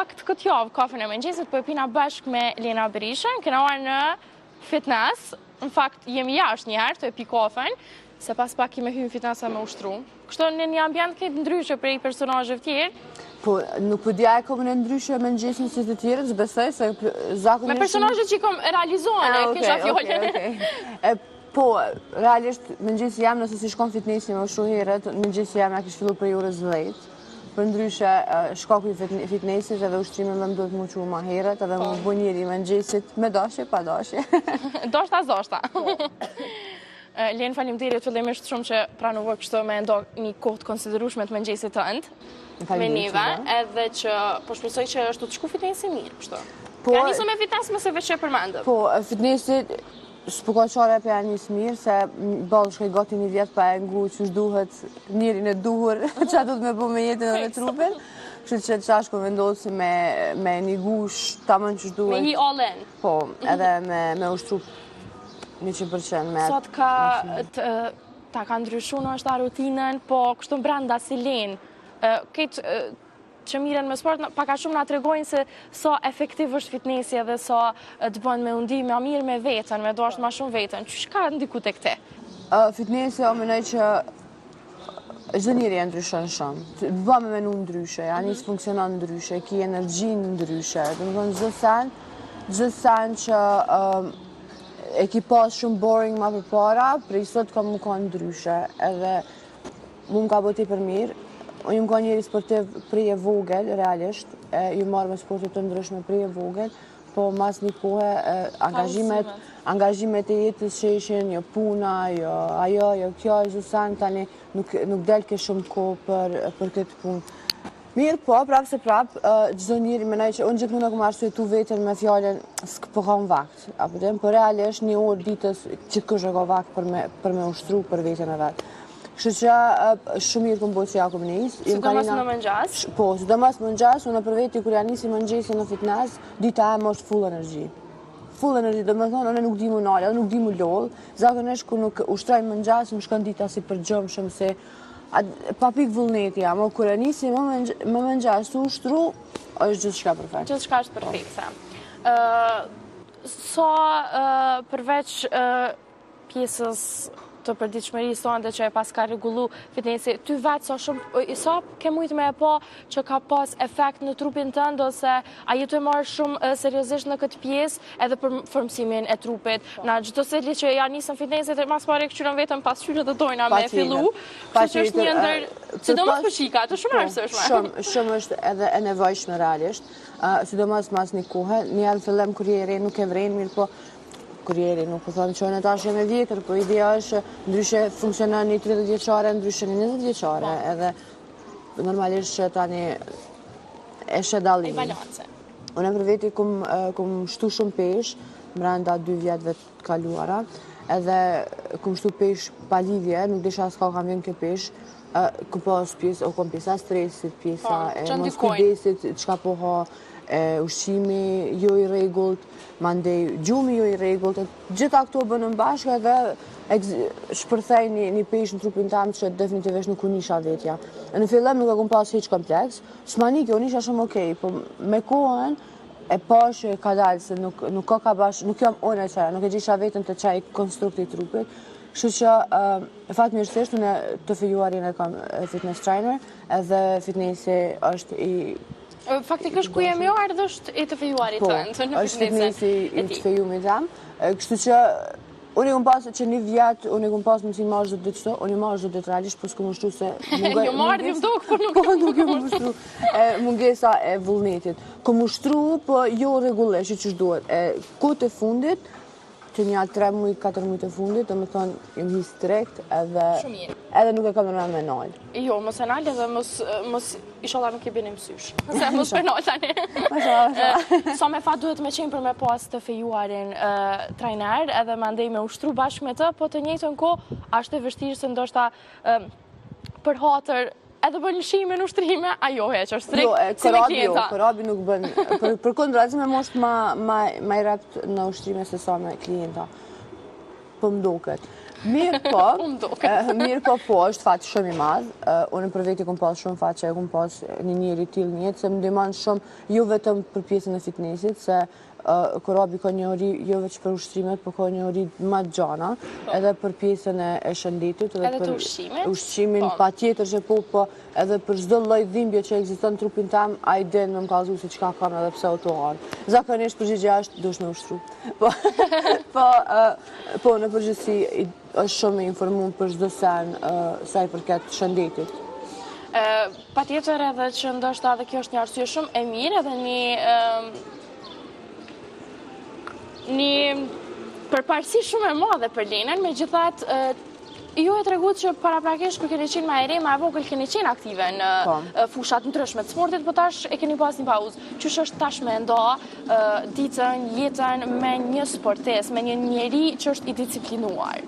fakt këtë javë kafen e mëngjesit po e pina bashkë me Lena Berishën, kena ardhë në fitness, në fakt jemi jashtë njëherë tu e pi kafen, se pas pak kemi me hy në fitness e me ushtru. Kështu në një ambient krejt ndryshe prej personazheve tjerë. Po, nuk po di a e kom ndryshe mëngjesin se të tjerët, s'besoj se zakonisht... Me personazhet që i kom realizohen, e kisha fjalën. Po, realisht, mëngjesi jem, nëse s'i shkon fitnessi me ushtru herët, mëngjesi jem ja kish fillu prej orës 10. Përndryshe, shkaku i fitnessit edhe ushtrimeve më duhet m'u çu ma herët edhe m'u bo njeri i mëngjesit me dashje, pa dashje. Doshta, s'doshta. Po. Lenë, faleminderit fillimisht shumë që pranove kështu me nda një kohë të konsiderueshme të mëngjesit tënd. Me neve, edhe që po shpresoj që është tu të shku fitnessi mirë, kështu. Po, ja nisëm me fitness mëse veç e përmendëm. Po, fitnessi, S'po ka qare po ja nis mirë, se boll shkoi gati një vjet pa e ngu qysh duhet njerin e duhur, ça duhet me bo me jetën edhe me trupin. Kështu që tash kom vendosë me, me nigu tamam qysh duhet. Me hi all in. Po, edhe me, me ushtru 100% me... Sot ka, të, ta ka ndryshu ndoshta rutinën, po kështu brenda si Lenë. Këtë që mirren me sport, pak a shumë na tregojnë se sa efektiv është fitnesi edhe sa të bën me u ndi ma mirë me veten, me dashtë ma shumë veten. Qysh ka ndiku tek ti? Fitnesi, o menoj që çdo njeri e ndryshon shumë. Të bën me menu ndryshe, ja nis mhm. funksionon ndryshe, ki energji ndryshe. Domethonë, çdo sen, çdo sen që e ki pas shumë boring ma përpara, prej sot ka me konë ndryshe. Edhe Mu më ka bo tepër mirë. Unë jam konë njeri sportiv prej e vogël, realisht. Jam marrë me sporte të ndryshme prej e vogël, po mas një kohe angazhimet, angazhimet e jetës që ishin, jo puna, jo ajo, jo kjo, çdo sen, tani nuk, nuk delke shumë kohë për, për këtë punë. Mirë, po, prapë se prapë, çdo njeri menoj që unë gjithmonë e kom arsyetu veten me fjalën s'po kam vakt, apo din, po realisht një orë ditës gjithkush e ka vakt për me, për me ushtru për veten e vet. Kështu që shumë mirë kom bo që ja kom nis. Sidomos në mëngjes? Po, sidomos në mëngjes, unë për veti kur ja nisi mëngjesin në fitness, dita e është full energji. Full energji, domethonë, unë nuk di m'u nalë, nuk di m'u lodhë. Zakonisht kur nuk ushtroj mëngjes, më shkon dita si përgjumshëm, si pa pikë vullneti, ama kur e nisi më mëngjes të ushtru, është gjithçka perfekt. Gjithçka është perfekte. Sa përveç pjesës të përditshmërisë tënde që e paska rregullu fitnesi, ty vetë sa shumë, sa ke mujtë me e pa që ka pas efekt në trupin tënd, ose a je tu e marrë shumë seriozisht në këtë pjesë edhe për formësimin e trupit. Po. Na gjithsecili që ja nisën fitnesit, e mas pari këqyrën vetën pasqyrë dhe dojna me fillu, kështu që është një ndër, sidomos për çika, është shumë po, arsyeshme. Shumë, shumë është edhe e nevojshme realisht, sidomos mas një kohe, një herë fillim kur je e re nuk e vren, mirë po Kur je e re, nuk po them që unë tash jam e vjetër, po ideja është që ndryshe funksionon një 30 vjeçare, ndryshe një 20 vjeçare, po. edhe normalisht që tani e sheh dallimin. Unë për veti kum, kum shtu shumë peshë, mrenda dy vjetëve të kaluara, edhe kum shtu peshë pa lidhje, nuk disha as ka ka vjen kjo peshë, ku pas pjesë, o kom pjesa stresit, pjesa po, e moskujdesit, çka po ha, e ushqimi jo i rregullt, mandej gjumi jo i rregullt, gjitha këto bëhen bashkë edhe shpërthej një, një peshë në trupin tem që definitivisht nuk u nisha vetja. Në fillim nuk e kom pas hiç kompleks, s'ma nike, unë isha shumë okej, po me kohën e pashë kadalë se nuk, nuk ka ka bash, nuk jam unë e qaja, nuk e gjejsha veten te qaj konstrukti i trupit, kështu që fatmirësisht unë të fejuarin e kam fitness trainer, edhe fitnessi është i Faktikisht ku jemi ardhë është i të fejuarit po, tënd, në është fitnessi i të fejumit tem. Kështu që unë i kom pasë që një vjet, unë i kom pasë mundësi marrë çdo ditë çto, unë i marrë çdo ditë realisht, po s'kom ushtru se mungoj... Jo marrë, një vdok, po nuk po, nuk jam ushtru. Mungesa e vullnetit. Kom ushtru, po jo rregullisht, që qysh duhet. E, kohët e fundit, Që nja 3 muj, 4 muj të fundit, domethonë, jam hi strikt edhe... Shumë mirë. Edhe nuk e kam nërë me nalë. Jo, mos e nalë edhe mos, mos, ishallah nuk i bini mësysh. Se mos për nalë tani. Sa me fat duhet me qenë për me pas të fejuarin trajner, edhe mandej me ushtru bashkë me të, po të njëjtën kohë, është e vështirë se ndoshta për hatër edhe bën lëshime në ushtrime, a jo heq, është strikt, jo, si me jo, klienta. Jo, Korabi nuk bën, për, përkundrazi me mu është ma, ma, ma i rrept në ushtrime se sa me klienta. Po më duket. Mirë po, mirë po po, është fat shumë i madh. Unë për veti kom pas shumë fat që e kom pas një njeri të tillë në jetë, se më ndihmon shumë, jo vetëm për pjesën e fitnessit, se Korabi ka njohuri jo veç për ushtrimet, po ka njohuri ma të gjana, po. edhe për pjesën e shëndetit, edhe për ushqimin, ushqimin po. patjetër që po, po, edhe për çdo lloj dhimbje që ekziston në trupin tem, ai din me më kallzu se çka kam edhe pse o tu ardhë. Zakonisht përgjigja është duhesh me ushtru. Po, po, po, në përgjithësi është shumë i informum për çdo sen sa i përket shëndetit. Patjetër edhe që ndoshta edhe kjo është një arsye shumë e mirë edhe një një përparësi shumë e madhe për Lenën, megjithatë ju e treguat që paraprakisht kur keni qenë ma e re, ma e vogël keni qenë aktive në po. fushat ndryshme të sportit, po tash e keni pas një pauzë. Qysh është tash me nda ditën, jetën me një sportist, me një njeri që është i disciplinuar?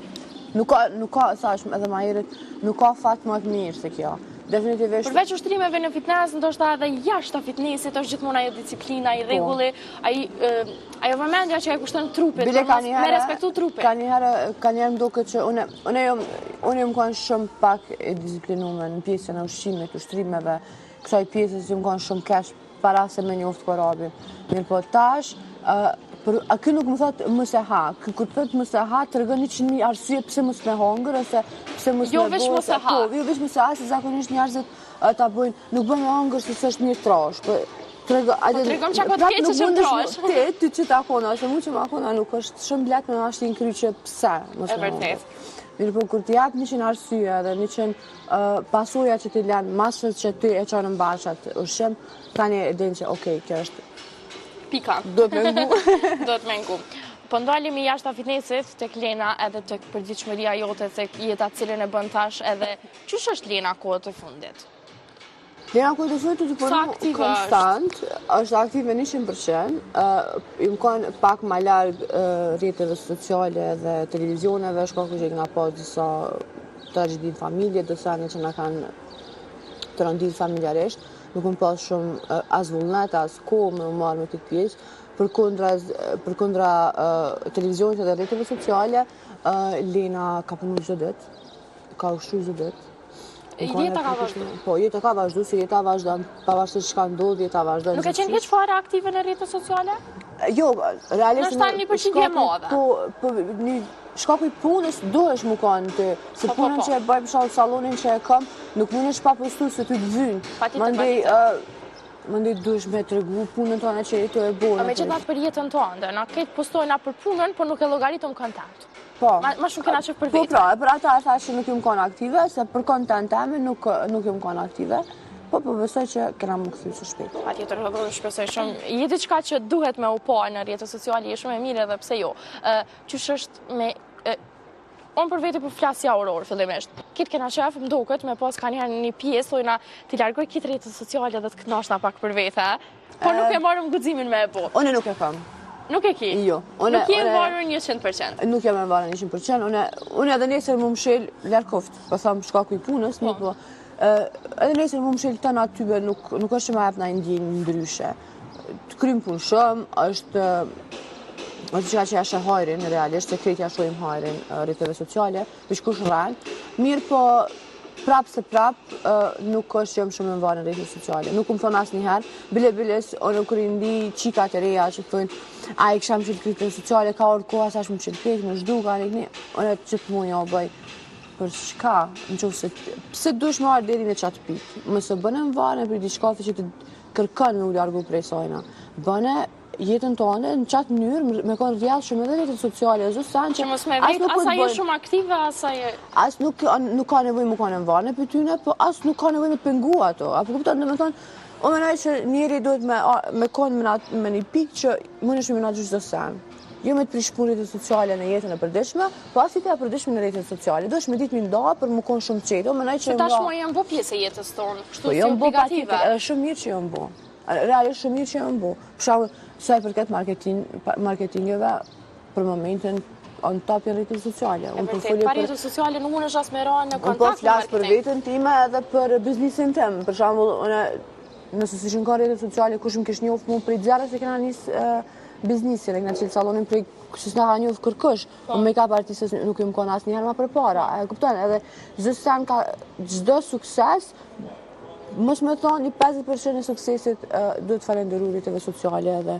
Nuk ka, nuk ka, thashë edhe ma herët, nuk ka fat më të mirë se kjo. Definitivisht. Përveç ushtrimeve në fitness, ndoshta edhe jashtë fitnessit është gjithmonë ajo disiplina, ai po. rregulli, ai ajo vëmendja që e kushton trupit, Bile ka një me respektu trupin. Ka një herë, ka një herë më duket që unë unë jam unë jam kanë shumë pak e disiplinuar në pjesën e ushqimit, ushtrimeve, kësaj pjesës jam kanë shumë keq para se me njoft Korabin. Mirëpo tash, për, a ky nuk më thot mos e ha, ky kur të thot mos e ha, tregon 100.000 arsye pse mos me hongër, ose pse mos jo me bo. Jo veç mos e ha. Po, jo veç mos e ha, se zakonisht njerëzit ta bojnë, nuk bën me hongër se s'është mirë trash. Po, trego, po tregom çka po të keqe që trash. Ti, ty që ta kona, ose mu që ma kona, nuk është shumë lehtë me ma shti n'kry që pse mos me hongër. Mirëpo, kur t'i jap 100 arsye dhe 100 pasoja që t'i lënë masës që ti e çon në bash atë ushqim, tani e din që okej, kjo është pika. Duhet me ngu. Duhet me ngu. Po ndalemi jashtë fitnessit tek Lena edhe tek përditshmëria jote tek jeta të cilën e bën tash edhe qysh është Lena kohët e fundit? Lena kohët e fundit të punu konstant, është aktive 100%, jam konë pak ma larg rrjeteve sociale dhe televizioneve, shkaku që kena pas disa tragjedi në familje, do sene që na kanë trondit familjarisht, nuk kom pas shumë as vullnet, as kohë me u marrë me këtë pjesë, përkundra, përkundra televizionit dhe rrjeteve sociale, Lena ka punu çdo ditë, ka ushtru çdo ditë. Jeta ka vazhdu. Po, jeta ka vazhdu, se jeta vazhdon, pavarësisht çka ndodh, jeta vazhdon. Nuk ke qenë hiç fare aktive në rrjetet sociale? Jo, realisht... Ndoshta një përqindje e madhe. Po, po, një shkaku i punës duhesh me kanë ti, se po, po, punën po. që e bëj për shembull sallonin që e kam, nuk mundesh pa postu se ty të vynë. Mandej, mandej duhesh me tregu punën tonë që je tu e bo. A megjithatë për jetën tonë, na krejt postojna për punën, por nuk e llogaritëm content. Po. Ma shumë kena qef për po, vete. Po pra, për ata e thash që nuk jam konë aktive, se për content teme nuk, nuk jam konë aktive. Po, po besoj që kena m'u kthy së shpejti. Patjetër, po, po, shpresoj shumë. Je diçka që duhet me u pa në rrjetet sociale, je shumë e mirë edhe pse jo. Qysh është me... Unë për vete po flas si Aurorë, fillimisht. Krejt kena qef, më duket, me pas kanjëherë një pjesë, thojna, t'i largoj krejt rrjetet sociale dhe të knaqna pak për vete. Po nuk e marrëm guximin me e bo. Unë nuk e kam. Nuk e ki? Jo. Nuk je e varur 100%? Nuk jam e varur 100%. Unë, unë edhe nesër m'u mshel, larg qoft, po tham shkaku i punës, po. po. Edhe nesër m'u mshel të në atybe, nuk, nuk është që ma jep naj ndjenjë ndryshe. Të kryn punë shumë, është është diçka që ja sheh hajrin, realisht, se krejt ja shohim hajrin rrjeteve sociale, veç kush rren. Mirëpo, prap se prap, nuk është që jam shumë e varun në rrjetet sociale. Nuk më thonë asnjëherë, bile biles, unë kur i ndi qikat e reja që thonë, a i kisha mshel rrjetet sociale, ka ardh koha sa me mshel krejt, me zhduk, a një, unë gjithmonë jau bëj, për çka, në qoftë se, pse duhesh me ardhë deri në qatë pikë, mos e bëne varun për diçka që të kërkon me u largu prej sajna. Bëne jetën tënde në qatë mënyrë me konë rrjedhshëm edhe rrjetet sociale, çdo sen që mos me vet, as a je shumë aktive, as a je as nuk nuk ka nevojë me konë varun prej tyne, po as nuk ka nevojë me pengu ato. Apo kupton, domethënë, unë mendoj që njeri duhet me me konë me, me një pikë që mundesh me menaxhu çdo sen. Jo me të prish punë rrjetet sociale në jetën e përditshme, po as jeta e përditshme në rrjetet sociale. Duhesh me ditë me nda për me konë shumë qetë. Unë mendoj që Se tashmë janë bo pjesë e jetës tonë, kështu po, si obligative. Edhe shumë mirë që janë bo. Realisht shumë mirë që janë bo. Për shembull, sa i përket marketing, marketingeve, për momentin, on top janë rrjetet sociale. E vërtet, pa rrjetet sociale nuk mundesh as me ra në kontakt me marketing. Unë po flas për veten time edhe për biznisin tim. Për shembull, unë nëse s'ishin kanë rrjetet sociale, kush më kish njoft mu prej zeros e kena nis. Biznisin, e kena qelë sallonin prej që s'na ka njohë kërkush, po make-up artist nuk jom konë asnjëherë ma përpara, e kupton, edhe çdo sen ka, çdo sukses, mos me thonë një 50% e suksesit duhet falenderu rrjeteve sociale edhe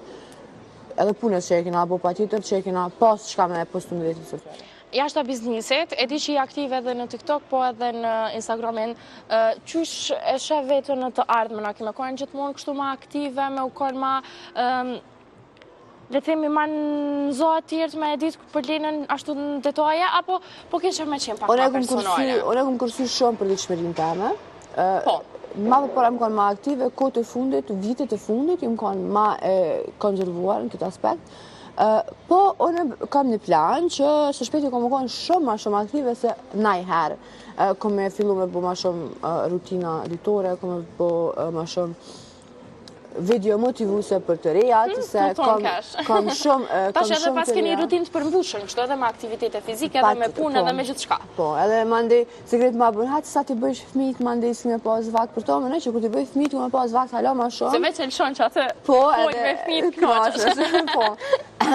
edhe punës që e kena bo patjetër që e kena pas çka me postu në rrjetet sociale. Jashta biznisit, e di që je aktive edhe në TikTok, po edhe në Instagramin, qysh e sheh veten në të ardhmen, a ke me konë gjithmonë kështu ma aktive, me u konë ma, le të themi ma në zo të tjerët me e ditë për Lenën ashtu në detaje, apo po ke qef me qenë pak ma personale? Unë e kom kursy shumë përditshmërinë teme. Po. Ma përpara jom konë ma aktive, kohët e fundit, vitet e fundit, jom konë ma e konservuar në këtë aspekt. Po, unë kam një plan që së shpejti kom me konë shumë ma shumë aktive se najherë. Kom me fillu me bo ma shumë rutina ditore, kom me bo ma shumë video motivuse për të rejat, hmm, se po kam, kam shumë Tash edhe paske një rutinë të përmbushun, kështu edhe me aktivitete fizike, edhe me punë, edhe po. me gjithçka. Po, edhe mandej, se krejt ma bën, hajt sa t'i bëjsh fëmijët, mandej s'ke me pas vakt për to, menoj që kur t'i bëj fëmijët, me pas vakt hala ma shumë. Se veç e lëshon që atë po, po edhe, me fëmijët kënaqesh. Po,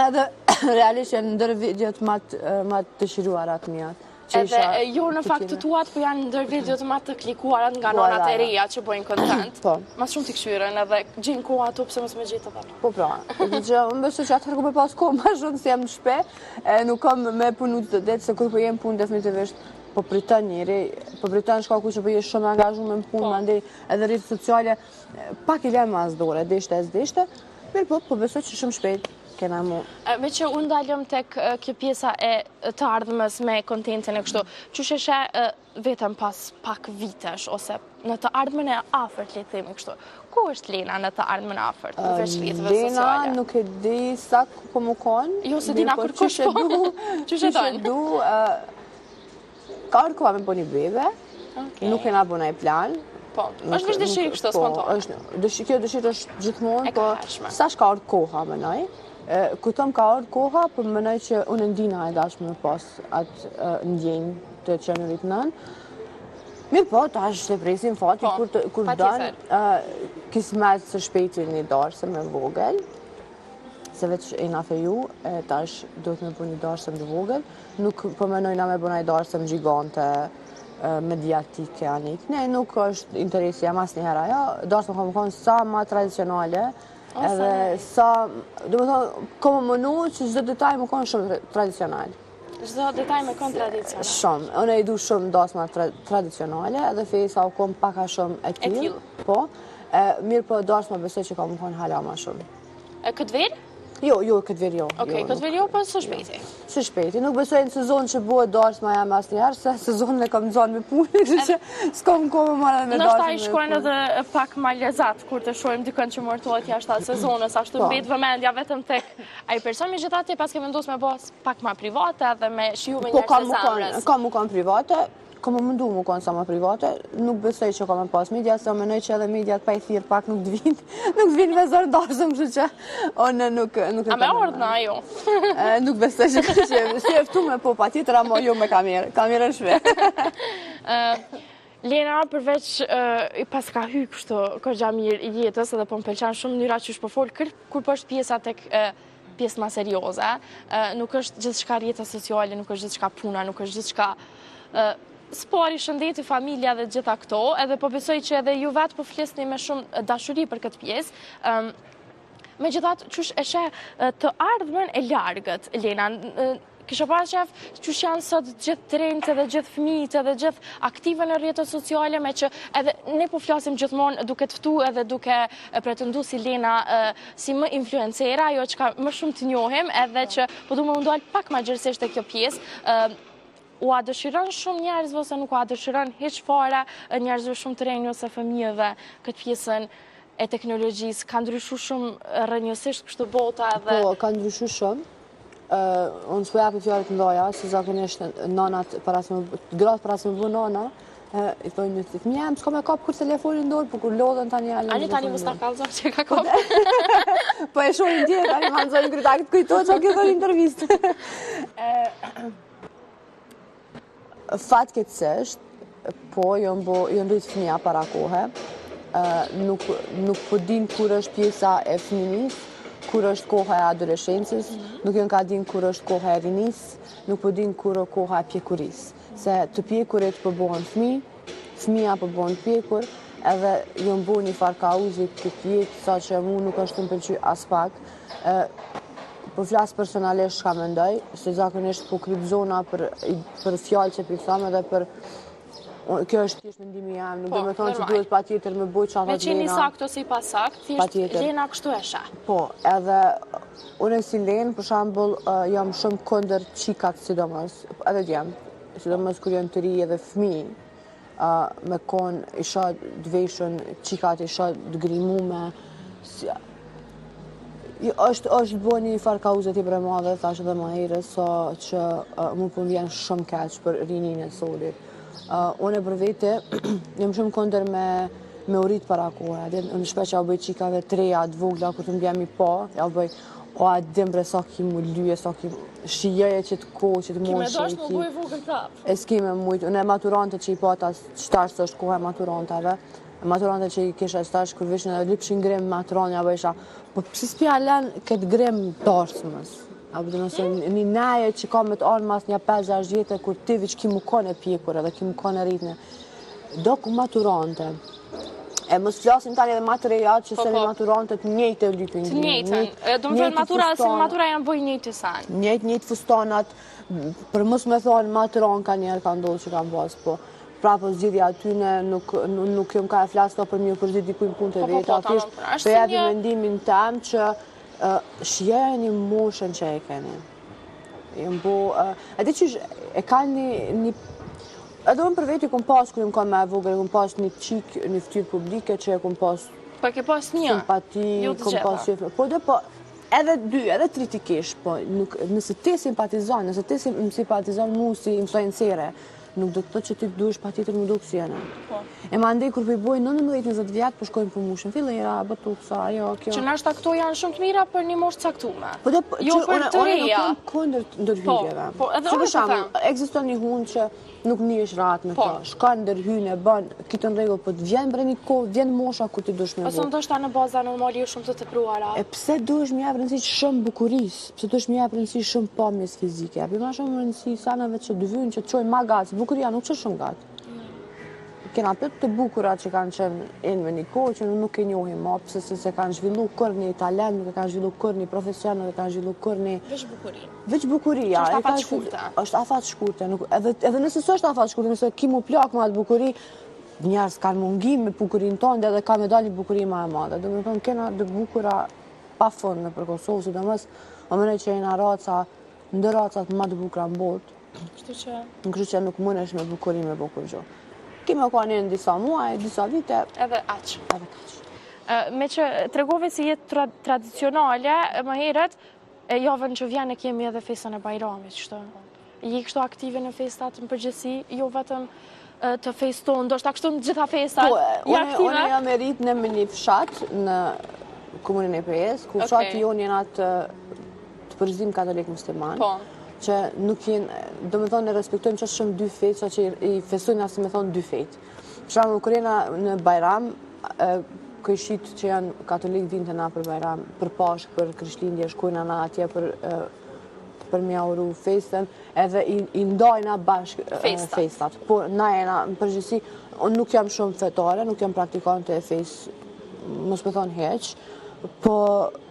edhe realisht janë ndër videot ma të dëshiruara të miat. Edhe jo në fakt të tuat, po janë ndër videot ma të klikuarat nga po, nonat e reja që bojnë content. Po. Ma shumë t'i kqyrin edhe gjenë kohë ato pse mos me gjetë edhe. Po pra, që unë besoj që atëherë ku me pas kohë ma shumë se jam në shpi, e nuk kam me punu çdo ditë, se kur po jem punë definitivisht po priton njeri, po priton shkaku që po je shumë angazhuar në punë, po. mandej edhe rrjetet sociale, pak i lë mas dore, deshte e s'deshte, mirëpo, po besoj që shumë shpejt kena mu. Me që u ndalëm tek kjo pjesa e të ardhmes me kontentin e kështu, qysh e sheh veten pas pak vitesh, ose në të ardhmen e afërt, le të themi kështu. Ku është Lena në të ardhmen e afërt, përveç rrjeteve sociale? Lena nuk e di sa ku po më konë. Jo, s'e dina po kërkush, po. Qysh e du, ka ardhë koha me bo një bebe, nuk kena bo naj plan. Po, është veç dëshirë kështu, po, spontane. Është, kjo dëshirë është gjithmonë, po, sa ka ardhë koha, menoj. Kur thom ka ardhë koha, po menoj që unë ndihna e dashme me pas atë ndjenjë të qenurit nënë. Mirëpo, tash të presim fati, po, kur don, kismet së shpejti një darsëm e vogël, se veç jena feju, e tash duhet me bo një darsëm të vogël, nuk po menojna me bo naj darsëm gjigante mediatike anik. Ne, nuk është interesi jem asnjëherë ajo, darsëm ka me konë sa ma tradicionale, edhe sa, domethonë, kom me menu që çdo detaj me konë shumë tradicional. Çdo detaj me konë tradicional. Shumë. Unë i du shumë dasma tradicionale, edhe festa u konë pak a shumë e tillë. Po. Mirëpo darsma besoj që ka me konë hala ma shumë. E këtë verë? Jo, jo, këtë verë jo. Okej, jo, këtë verë jo, po së shpejti. Së shpejti. Nuk besoj në sezonë që bëhet darsma jam asnjëherë, se sezonë e kam zonë me punë, kështu që s'kam kohë me marrë edhe me darsmë. Ndoshta i shkojnë edhe pak ma lezet, kur të shohim dikën që martohet jashtë sezonës, ashtu po. mbet vëmendja vetëm tek ai person, megjithatë paske vendos me bo pak ma private edhe me shiju me po, njerëz të zemrës. Po, ka me konë private, Kom me mundu me konë sa ma private, nuk besoj që ka me pas media, se menoj që edhe mediat pa i thirrë pak nuk të vinë, nuk të vinë me zor n'darsëm, kështu që unë nuk, nuk e A me ardhë na jo? Nuk besoj që ka që, si e ftume, po patjetër, ama jo me kamerë, kamerë në shpi. Lena, përveç i paska hy kështu, kogja mirë jetës, edhe po më pëlqen shumë mënyra qysh po fol, kur po është pjesa tek pjesë ma serioze, nuk është gjithçka rrjete sociale, nuk është gjithçka puna, nuk është gjithçka së pari shëndeti, familja dhe gjitha këto, edhe po besoj që edhe ju vetë po flisni me shumë dashuri për këtë pjesë. Megjithatë, qysh e sheh të ardhmen e largët, Lena, Kisha pas qef qysh janë sot gjithë të rinjtë edhe gjithë fëmijët edhe gjithë aktive në rrjetet sociale me që edhe ne po flasim gjithmonë duke të ftu edhe duke pretendu si Lena si më influencera, ajo çka më shumë të njohim edhe që po du me u ndal pak ma gjerësisht te kjo pjesë ua dëshiron shumë njerëzve ose nuk ua dëshiron hiç fare njerëzve shumë të rinj ose fëmijëve këtë pjesën e teknologjisë, ka ndryshu shumë rrënjësisht kështu bota edhe... Po, ka ndryshu shumë. Unë s'po japi fjalë të mdhaja, se zakonisht nanat para se me, gratë para se me bo nana, i thojnë një të fëmija, s'ka me kap kurrë telefonin n'dorë, po kur lodhen tani alën Ani tani mos ta kallzo që ka kap. Po e shohin tjerë, tani ma nxojnë kryta, këtë kujto që ke dhënë intervistë. Fatkeqësisht, po, janë bo, janë rritë fëmija para kohe, nuk, nuk po din kur është pjesa e fëminisë, kur është koha e adoleshencës, mhm. nuk janë ka din kur është koha e rinisë, nuk po din kur është koha e pjekurisë. Se të pjekurit po bohen fmi, fmija po bohen të pjekur, edhe jon bo një farë kauzi këtë jetë, sa që mu nuk është tu më pëlqy aspak. Po flas personalisht çka mendoj, se zakonisht po krypzona për, për fjalë që p'i tham edhe për Kjo është thjesht mendimi jem, nuk po, do me thonë që duhet patjetër me bo çka thotë Lena. Me qenë i saktë ose i pasaktë, thjesht Lena kështu e sheh. Po, edhe unë si Lenë, për shembull, jam shumë kundër qikat sidomos, edhe djem, sidomos kur janë të ri edhe fmi, me kon i shoh të veshun, qikat i shoh të grimume, është është bo një farë kauze tepër e madhe, thash edhe ma herët, sa që mu po më vjen shumë keq për rininë e sodit. Unë për vete, jam shumë kundër me me u rrit para kohe. Unë shpesh ja u bëj qikave të reja, të vogla, kur të më bjem i pa, ja u bëj, o a din bre sa ki mu lyje, sa ki shijoje qët kohë, qët moshë. Ki me dasht me u bo e vogël prapë. E s'ki me mujtë, unë e maturantët që i pata, qëtash se është koha e maturantave, Maturantët që i kisha qëtash, kur vishin edhe lypshin grim maturant, ja bëjsha, po pse s'pja len këtë grim darsmës? Apo dhe nëse një neje që ka me të ardhë mas një 5-6 vjetë, kur ti veç ki mu konë e pjekur edhe ki mu konë e rritne. Do ku maturante. E mos flasim tani edhe ma të reja që po, se po. maturantët njëjtë e lypin grim. Të njëjtën. Do më thënë matura, si matura janë bojnë njëjtë sen. Njëjtë, njëjtë fustanat, për mos me thonë ma të ronë ka njerë ka ndodhë që kanë pasë, po. Prapë zgjidhja atyne, nuk, nuk jam ka e flas to për me iu përzi dikuj në punë të po, po, veta, po, thjesht po japi mendimin tem që shijojeni moshën që e keni. Jam bo, edhe që e ka një, një edhe unë për veti kom pas, kur jam kanë ma e vogël, kom pas një qikë, një ftyrë publike që e kom pas Po ke pas një, simpati, jo kom pas po dhe po, edhe dy, edhe tri t'i kesh, po nuk, nëse ti simpatizon, nëse ti më simpatizon mu si influencere, Nuk do të thotë që ti duhesh patjetër mu duk si jena. Po. E mandej kur po i bojnë 19-20 vjet, po shkojnë po mushin fillera, botoksa, ajo, kjo. Që nashta këto janë shumë të mira për një moshë të caktume. Po dhe, jo që për të reja. Unë nuk jam kundër ndërhyrjeve. Po, po, edhe unë po them. Ekziston një hundë që nuk ndihesh rahat me po. to. Shkon ndërhyn e bën, krejt në rregull, po të vjen bre një kohë, vjen mosha kur ti duhesh me bo. Ose ndoshta në baza normale jo shumë të tepruara. E pse duhesh me jap rëndësi shumë bukurisë? Pse duhesh me jap rëndësi shumë pamjes fizike? Jepi ma shumë rëndësi seneve që të vynë që të çojnë ma gat, bukuria nuk çon shumë gat. Kena plot të bukura që kanë qenë in me një kohë që nuk e njohim ma, pse se s'e kanë zhvillu kurrë një talent, nuk e kanë zhvillu kurrë një profesion, nuk e kanë zhvillu kurrë një... Veç bukuri. Veç bukuria. Që është afatshkurte. është afatshkurte. Nuk, edhe, edhe nëse s'është afatshkurte, nëse ki mu plak me atë bukuri, njerëz kanë mungim me bukurinë tonë dhe ka me dalë një bukuri ma e madhe. Do me thonë, kena të bukura pa fund nëpër Kosovë, sidomos, unë menoj që jena raca, ndër racat ma të bukura në botë. Kështu që... Kështu që nuk mundesh me bukuri me bo kurgjo. Ki me kanë në disa muaj, disa vite. Edhe aq. Edhe kaq. Meqë tregove si je tradicionale, më herët, e javën që vjen e kemi edhe festën e Bajramit, kështu. Je kështu aktive në festat në përgjithësi, jo vetëm të fesë tonë, ndoshta kështu në gjitha festat. Po, unë, unë jam e rritne në një fshat në komunën e Pejës, ku fshati jonë jena të, të përzim katolik musliman. Po. Që nuk jenë, do me thonë, e respektojmë qaq shumë dy fetë, sa që i festojnë si me thonë dy fetë. Për shembull, kur jena në Bajram, kojshitë që janë katolik vinë te na për Bajram, për Pashkë, për Krishtlindje, shkojna na atje për për me ja uru festën, edhe i, i ndajna bashkë festat. festat. Po, na jena, në përgjithësi, unë nuk jam shumë fetare, nuk jam praktikante e fesë, mos me thonë hiç, po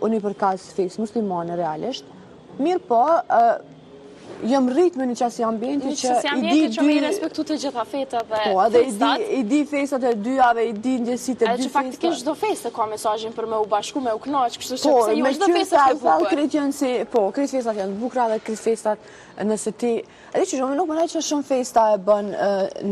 unë i përkas fesë muslimane realisht, mirëpo, jam rrit me një qasi ambienti që i di që me i respektu të gjitha fetë dhe po, edhe i di, i di festat e dyjave, i di ndjesitë e dy festat. Edhe që faktikisht çdo festë ka mesazhin për me u bashku, me u knaq, kështu që po, pse jo çdo festë është e bukur. Krejt janë si, po, krejt festat janë të bukura dhe krejt festat nëse ti, edhe që unë nuk mendoj që shumë festa e bën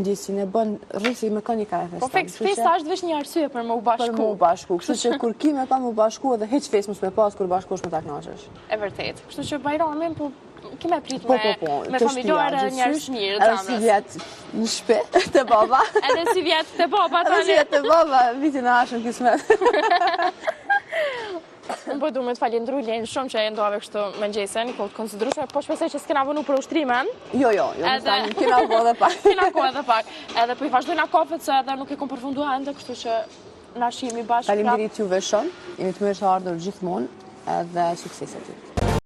ndjesinë, e bën rrithi me kënd ka e festa. Po fiks, festa është veç një arsye për me u bashku. Për me u bashku, kështu që kur ki me ta me u bashku edhe hiç festë mos me pas, kur bashkohesh me ta knaqesh. E vërtet. Kështu që Bajramin po Ki me prit po, po, po, me familjarë e njerëz të mirë, Edhe sivjet në shpi, te baba. Edhe sivjet te baba, tani. Edhe sivjet te baba, vitin e ardhshëm kismet. Unë po du me të falendru Lenë shumë që e ndave kështu mëngjesin, kohë të konsiderueshme, po shpresoj që s'kena vonu për ushtrime. Jo, jo, jo, edhe... kena kohë edhe pak. Kena kohë edhe pak. Edhe po i vazhdojna kafet se edhe nuk e kom përfundu ende, kështu që na shihemi bashkë. Faleminderit juve shumë, jeni të mirëseardhur gjithmonë. edhe suksese ty.